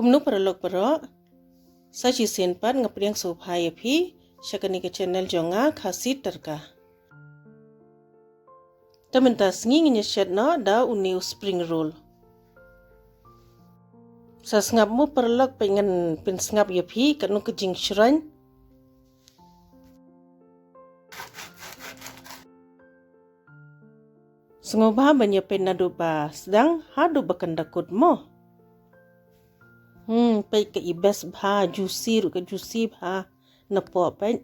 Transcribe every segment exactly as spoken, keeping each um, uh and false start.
Kumno paralok baroh, sa shisien pat nga pdiang sngewbha ïa phi sha kane ka channel jong nga, Khasi Tadka. Te mynta sngi ngin ïa shet noh da une u spring roll. Sa sngap mo paralok, peit ngan pynsngap ïa phi katno ka jingshrain. Sngewbha ban ïa peit naduh ba sdang haduh ba kan da kut mo. Hmm, peit ka i best bha, juicy ruh ka juicy bha. Na pok peit.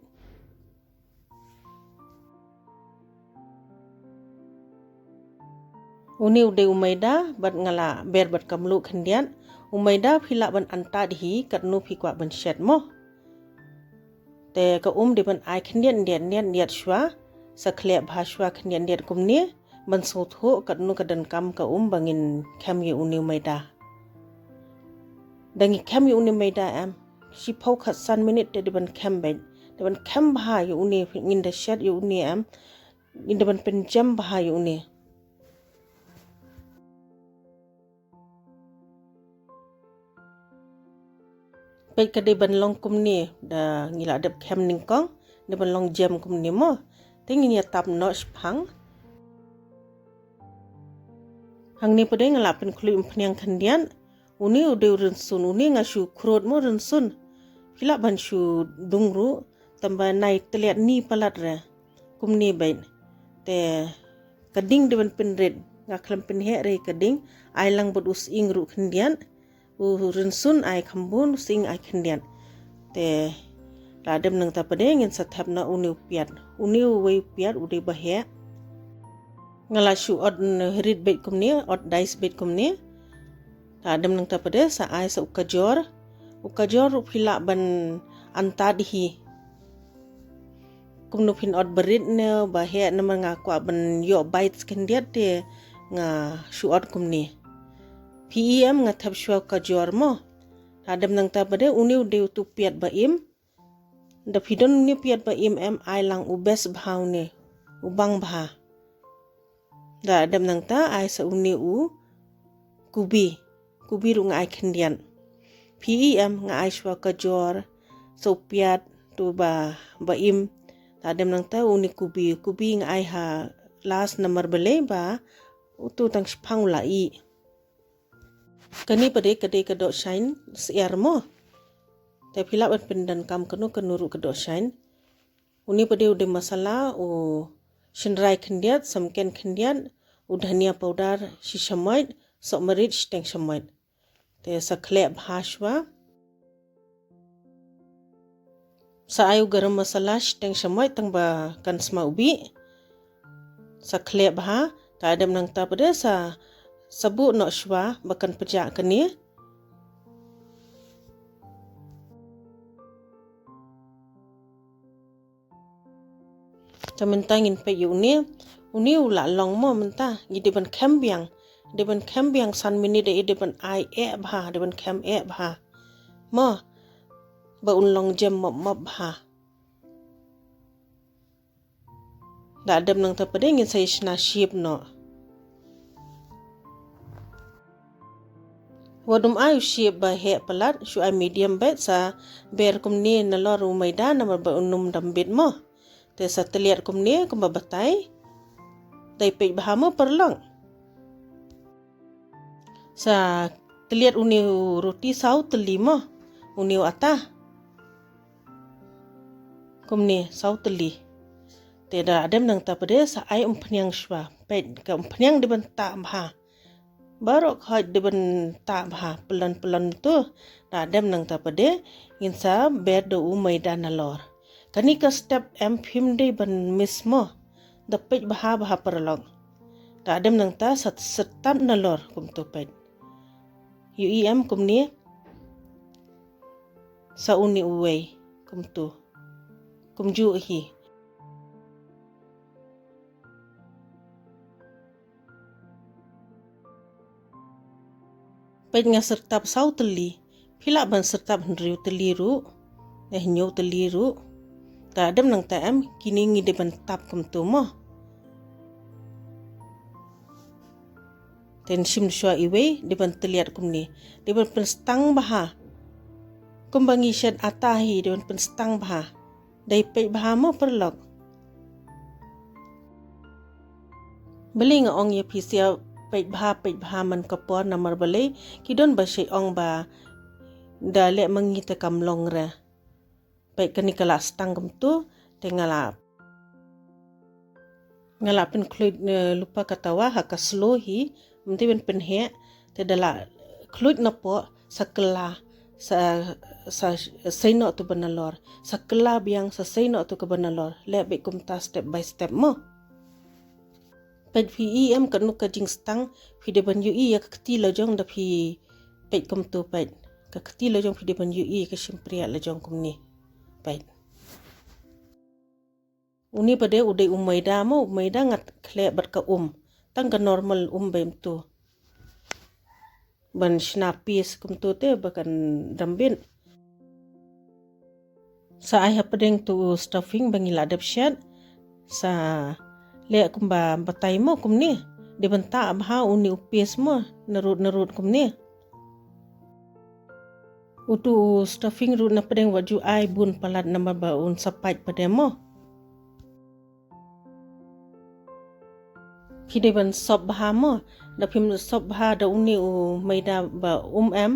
Une u dei u maida bad nga la ber bad ka mluh khyndiat. U maida phi lah ban antad hi katno phi kwah ban shet mo. Te ka um dei ban ai khyndiat khyndiat khyndiat khyndiat shwa. Sa khleh bha shwa khyndiat khyndiat kumne ban sngewthuh katno ka donkam ka um ba ngin khem ïa une u maida. Da ngi khem ïa une u maida em, shiphew khatsan minit te dei ban khem beit. Dei ban khem bha ïa une, ngin da shet ïa une em, ngin da ban pynjem bha ïa une. Peit ka dei ban long kumne, da ngi la dep khem nyngkong, dei ban long jem kumne mo. Te ngin ïa tap noh shaphang. Hangne pat dei nga la pynkhluit umphniang khyndiat. Une u dei u rynsun, une nga shu khrud mo rynsun. Phi lah ban shu dung ruh, tangba nai tylliat ni palat re. Kumne beit. Te ka ding dei ban pynrit, nga khlem pynheh re ka ding, ai lang bad u sying ruh khyndiat. U rynsun ai kham bun, u sying ai khyndiat. Te la dep nangta pat dei ngin sa thep noh une u piat. Une uwei u piat u dei ba heh. Nga la shu ot rit beit kumne, ot dais beit kumne. La dep nangta pat dei sa ai sa u kajor. U kajor ruh phi lah ban antad hi. Kumno phin ot ba rit ne ba heh, namar nga kwah ban ïoh bites khyndiat te nga shu ot kumne. Phi i em nga thep shwa u kajor mo. La dep nangta pat dei une u dei utu piat ba im. Da phi don une u piat ba im em, ai lang u best bha une, u bang bha. Da dep nangta ai sa une u kubi. Kubi ruh nga ai khyndiat. Phi i em nga ai shwa kajor, sa u piat tu ba, ba im. Da dep nangta une kubi, kubi nga ai ha last namar balei ba utu tang shaphang u la ih. Kane pat dei ka dei ka dohshain syiar mo. Te phi lah ban pyndonkam kano kano ruh ka dohshain. Une pat dei u dei masala, u shynrai khyndiat, samken khyndiat, u dhania powder shi shamoit, sohmarit shiteng shamoit. Te sa khleh bha shwa. Sa ai u garam masala shiteng shamoit tang ba kan sma u bih. Sa khleh bha, ta dep nangta pat dei sa, sa buh noh shwa ba kan pjah kane. Ta mynta ngin peit ïa une, une u la long mo mynta, ngi dei ban khem biang, dei ban khem biang san minit, dei ban ai eh bha, dei ban khem eh bha. Mo, ba un long jem mop mop bha. Da dep nangta pat dei ngin sa ïa shna shape noh. Wat ym ai u shape ba heh palat, shu ai medium beit, sa ber kumne nalor u maida namar ba un ym dam bit mo. Te sa tylliat kumne kumba batai. Dei peit bha mo paralok. Sa tylliat une u roti saw tylli mo. Une u ata. Kumne saw tylli. Te da dep nangta pat dei sa ai umphniang shwa. Peit ka umphniang dei ban tah bha. Baroh khoit dei ban tah bha, pyllun pyllun tu. Da dep nangta pat dei ngin sa ber da u maida nalor. Kane ka step em phim dei ban miss mo. Da peit bha bha paralok. Da dep nangta sa syrtap nalor kumtu peit. Ïohi em kumne. Sa une uwei kumtu. Kumjuh hi. Peit nga syrtap saw tylli. Phi lah ban syrtap hynriew tylli ruh. Ne hynñiew tylli ruh. Ta dep nangta em kine ngi dei ban tap kumtu mo. Te yn shim shuwa iwei, dei ban tylliat kumne. Dei ban pynstang bha. Kumba ngi shet ata hi, dei ban pynstang bha. Dei peit bha mo paralok. Balei nga ong ïa phi sa peit bha, peit bha man ka por namar balei, ki don ba shait ong ba da leh ma ngi te kam long re. Peit kane ka la stang kumtu, te nga la, nga la pynkhluit, eh, lypa ka tawa ha ka slow hi, mynta ban pynheh, te da la khluit napoh, sa kylla, sa, sa sei noh tu ba nalor, sa kylla biang, sa sei noh tu kaba nalor, leh beit kumta step by step mo. Peit phi i em kano ka jingstang, phi dei ban ïohi ïa ka kti la jong da phi peit kumtu peit. Ka kti la jong phi dei ban ïohi ka shympriah la jong kumne. Peit. Une pat de u dei u maida mo, u maida nga khleh bad ka um. Tang ka normal um beit kumtu. Ban shna piece kumtu te ba kan dam bit. Sa ai hapdeng tu u stuffing ba ngi la dep shet. Sa leh kumba batai mo kumne. Dei ban tah bha une u piece mo, narud narud kumne. Utu u stuffing ruh na pdeng wat ju ai bun palat namar ba un sa pait pat de mo. Phi dei ban sop bha mo, da phim sop bha da une u maida ba um em,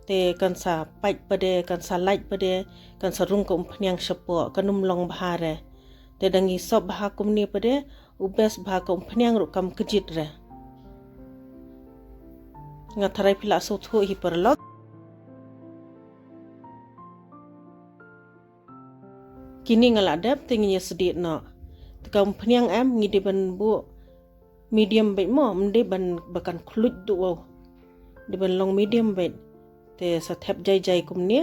te kan sa pait pat de, kan sa lait pat de, kan sa rung ka umphniang shapoh, kan ym long bha re. Te da ngi sop bha kumne pat de, u best bha ka umphniang ruh kam kjit re. Nga tharai phi la sngewthuh hi paralok. Kine nga la dep te ngin ïa sdieh noh. Te ka umphniang em ngi dei ban buh medium beit mo, ym dei ban ba kan khluit duh wow. Dei ban long medium beit. Te sa thep jai jai kumne.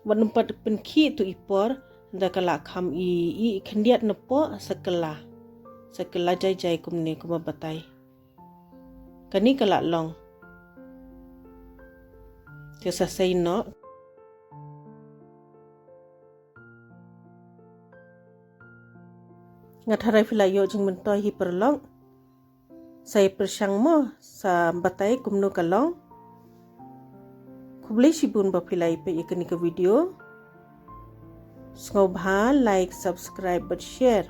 Wat nym pat pynkhih tu i por, da ka la kham i, i khyndiat napoh sa kylla. Sa kylla jai jai kumne kumba batai. Kane ka la long. Te sa sei noh. Nga tharai phi la ïoh jingmyntoi hi paralok. Sa ïa pyrshang mo, sa batai kumno ka long. Khublei shibun ba phi la ïa peit ïa kane ka video. Sngewbha like, subscribe bad share.